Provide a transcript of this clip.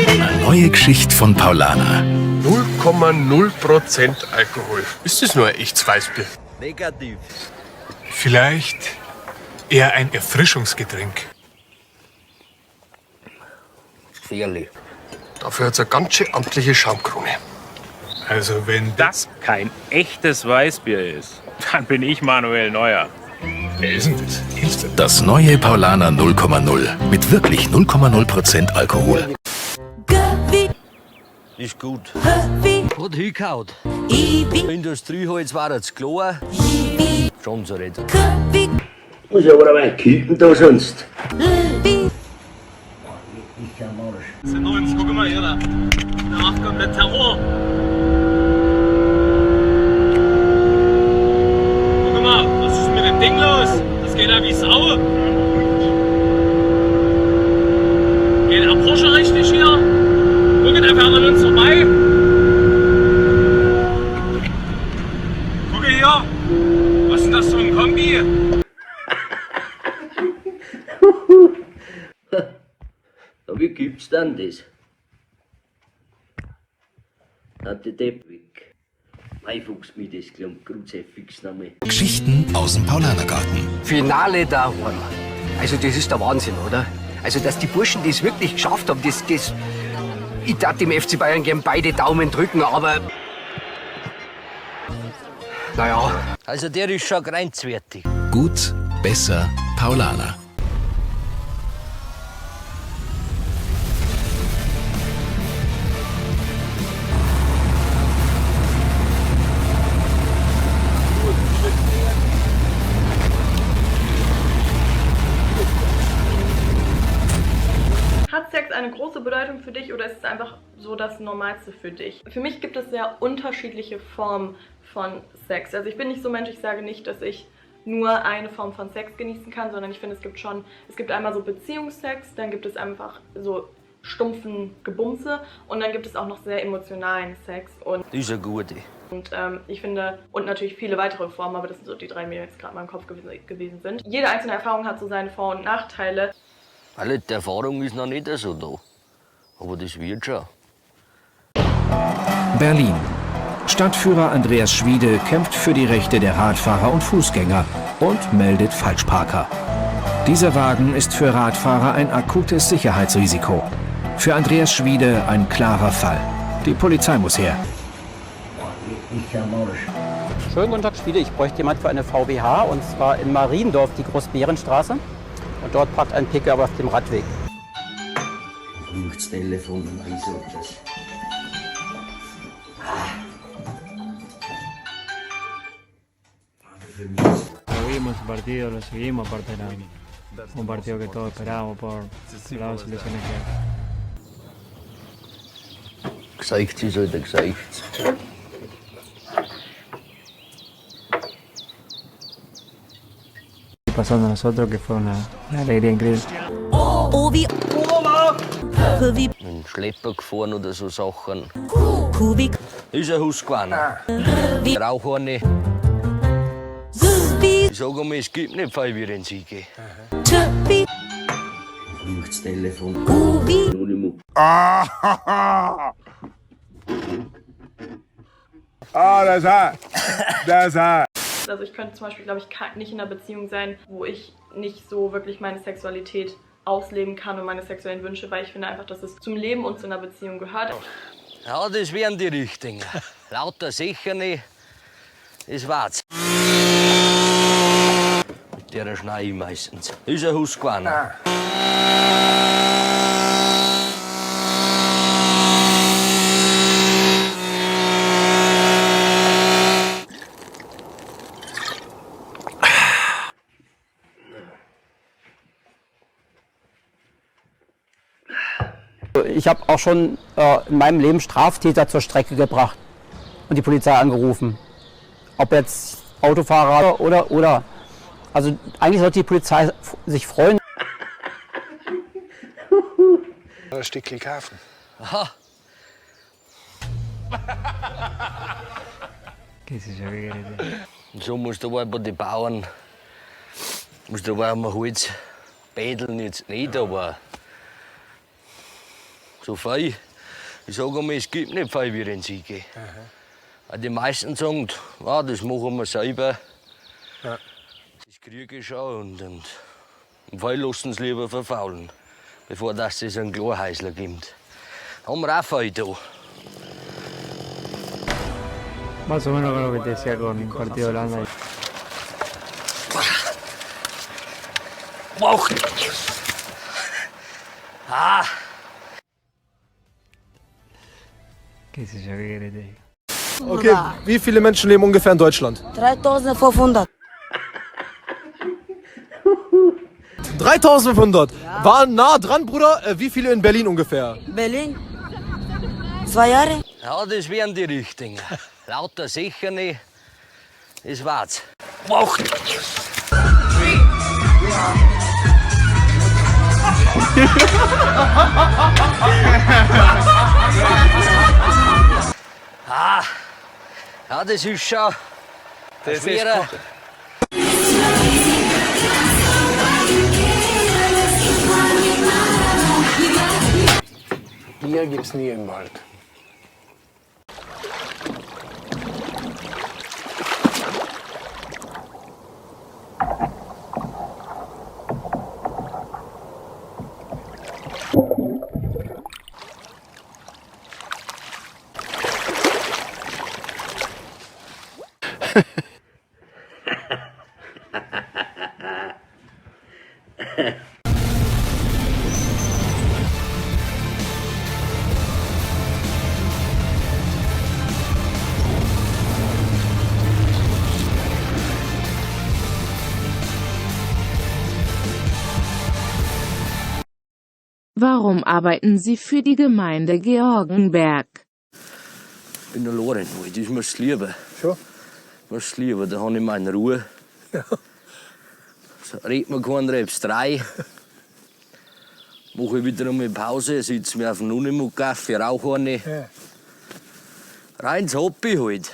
A neue Geschichte von Paulaner. 0,0% Alkohol. Ist das nur ein echtes Weißbier? Negativ. Vielleicht eher ein Erfrischungsgetränk. Gefährlich. Dafür hat's eine ganz schön amtliche Schaumkrone. Also wenn das kein echtes Weißbier ist, dann bin ich Manuel Neuer. Wer ist denn das? Kennst du? Das neue Paulaner 0,0 mit wirklich 0,0% Alkohol. Ist gut. Hat hingehauen. Industrieholz war jetzt klar. Schon so nicht. Muss ja aber mal kicken da sonst. Guck mal hier, da. Der macht komplett Terror. Guck mal, was ist mit dem Ding los? Das geht ja wie Sau. Geht der Porsche richtig hier? Guck, der fährt an uns vorbei. Gucke hier. Was ist denn das für ein Kombi? Ja, wie gibt's denn das? Hat die Depp weg. Mei Fuchs, mir das klingt fix nochmal. Geschichten aus dem Paulanergarten. Finale daheim. Also das ist der Wahnsinn, oder? Also dass die Burschen das wirklich geschafft haben, das. Ich darf dem FC Bayern gern beide Daumen drücken, aber. Naja. Also der ist schon grenzwertig. Gut, besser, Paulaner. Hat Sex eine große Bedeutung für dich oder ist es einfach so das Normalste für dich? Für mich gibt es sehr unterschiedliche Formen von Sex. Also ich bin nicht so Mensch, ich sage nicht, dass ich nur eine Form von Sex genießen kann, sondern ich finde, es gibt schon, es gibt einmal so Beziehungsex, dann gibt es einfach so stumpfen Gebumse und dann gibt es auch noch sehr emotionalen Sex und Das ist eine gute. und ich finde, und natürlich viele weitere Formen, aber das sind so die drei, die mir jetzt gerade mal im Kopf gewesen sind. Jede einzelne Erfahrung hat so seine Vor- und Nachteile. Alle, die Erfahrung ist noch nicht so da. Aber das wird schon. Berlin. Stadtführer Andreas Schwiede kämpft für die Rechte der Radfahrer und Fußgänger und meldet Falschparker. Dieser Wagen ist für Radfahrer ein akutes Sicherheitsrisiko. Für Andreas Schwiede ein klarer Fall. Die Polizei muss her. Schönen guten Tag, Spiele. Ich bräuchte jemand für eine VBH und zwar in Mariendorf, die Großbärenstraße. Und dort parkt ein Pkw auf dem Radweg. Das Telefon, ich sag das. Lo vimos el partido, lo seguimos, aparte era un partido que todos esperábamos por las dos selecciones que hay. Geseicht ist halt ein Geseicht. Pasando a nosotros, que fue una alegría increíble. Mit dem Schlepper gefahren oder so Sachen. Ist ein Husqvarna. Rauch eine. Ich sag einmal, es gibt nicht viel wie den Siege. Das Telefon. Ah, das hot. Das hot. Also ich könnte zum Beispiel, glaube ich, nicht in einer Beziehung sein, wo ich nicht so wirklich meine Sexualität ausleben kann und meine sexuellen Wünsche, weil ich finde einfach, dass es zum Leben und zu einer Beziehung gehört. Ja, das wären die richtigen. Lauter sicher nicht. Das war's. Mit der schnei ich meistens. Ist ein Husqvarna. Ich habe auch schon in meinem Leben Straftäter zur Strecke gebracht und die Polizei angerufen. Ob jetzt Autofahrer oder. Also eigentlich sollte die Polizei sich freuen. Ein Stückchen kaufen. Aha. Qué sé yo, qué querés. Und so musst du halt bei den Bauern. Muss da war wir halt betteln jetzt nicht, aber so viel. Ich sag einmal, es gibt nicht viel wie den Siege. Die meisten sagen, ah, das machen wir selber. Ja. Das kriege ich schon und viel lassen sie lieber verfaulen, bevor das es einen Klarhäusler gibt. Haben wir auch viel da. Más o menos con lo que te decía con el partido de Holanda. Wow. Ah. Qué sé yo, qué querés te diga. Okay, wie viele Menschen leben ungefähr in Deutschland? 3500. 3500. War nah dran, Bruder. Wie viele in Berlin ungefähr? Berlin? 2 Jahre? Ja, das wären die richtigen. Lauter sicher nicht. Das war's. Wow. Ah, ja, das ist schon ein Das ist schwerer. Bier gibt's nie im Wald. Warum arbeiten Sie für die Gemeinde Georgenberg? Ich bin allein im Wald, das ist mir's lieber. Schon? Mir's lieber, da hab ich meine Ruhe. Ja. So, redet mir keiner, hab's 3. Mache ich wieder einmal Pause, sitz mir auf den Unimog-Kaffee, rauche eine. Ja. Rein ins Hobby halt.